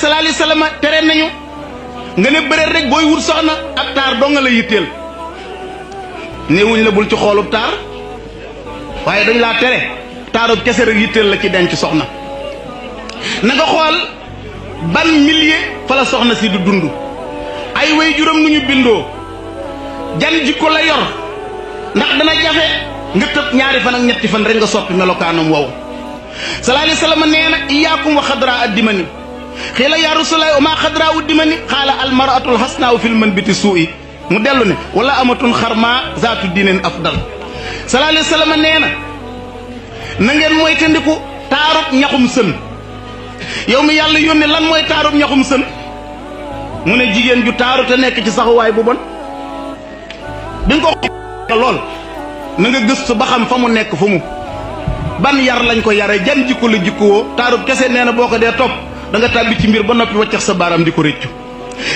sallallahu alayhi wasallam tere nañu nga ne bëreet rek booy wut soxna ab taar doo nga la yitteel néewuñ la bul ci xoolub taar waaye dañ laa tere taarub kese rek yitteel la ci denc soxna na nga xool ban milieu fa la soxna si du dund ay way juróom nu ñu bindoo jan jikko la yor ndax dana jafe nga tëb ñaari fan ak ñetti fan rek nga soppi melokaanam wow sallallahu alayhi wasallam nee na iyaakum wa xadra addimani xiila yaa rasulallaah ma xadra uddimani xaala almaratul hasnaa fil manbiti suu'i mu dellu ne wala amatun xarma zaatu diinin afdal sallallahu alayhi wasallam nee na ngeen moytandiku taarub ñaxum sën yow mi yàlla yónni lan mooy taarub ñaxum sën mu ne jigéen ju taaru te nekk ci saxuwaay bu bon bi nga ko lool na nga gëstu ba xam fa mu nekk fu mu ban yar lañ ko yare jan jikko la jikkowoo taarub kese nee na boo ko dee topp da nga tàbbi ci mbir ba noppi waccax sa baaraam di ko réccu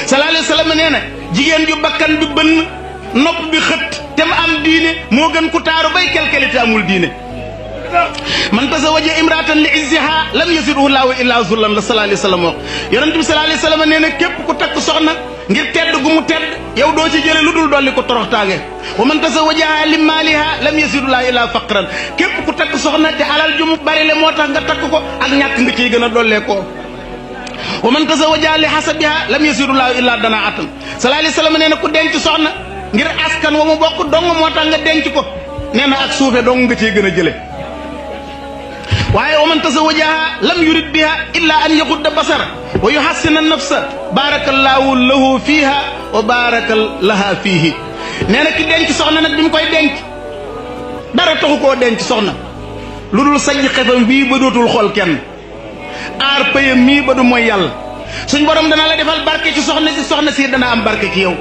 sallallahu alayhi wasallam nee na jigéen ju bakkan bi bënn nopp bi xët te mu am diine moo gën ku taaru bay kelkeli te amul diine man tazawaja imraatan li izziha lam yazidhu llahu illa zullan la sallallahu alayhi wasallam wax yonent bi sallallahu alayhi wasallam nee na képp ku takk soxna ngir tedd gu mu tedd yow doo ci jële lu dul dolli ko toroxtaange wa man tazawajaha li maaliha lam yazidhu llahu illa faqran képp ku takk soxna te alal ju mu bari le moo tax nga takk ko ak ñàkk nga ciy gën a dollee ko wa man tazawajaha li hasabiha lam yazidhu llahu illa danaatan sallallahu alayhi wasallam nee na ku denc soxna ngir askan wa mu bokk dong moo tax nga denc ko nee na ak suufe dong nga ciy gën a jële waaye wa man tazawajaha lam yurid biha illa an yaxudda basar wa yuhassina nafsa barakallahu lahu fiha wa baraka laha fihi nee na ki denc soxna nag bi mu koy denc dara taxu koo denc soxna lu dul sajj xefam bii ba dootul xool kenn aar payam mii ba du mooy yàlla suñ borom dana la defal barke ci soxna si dana am barke ci yow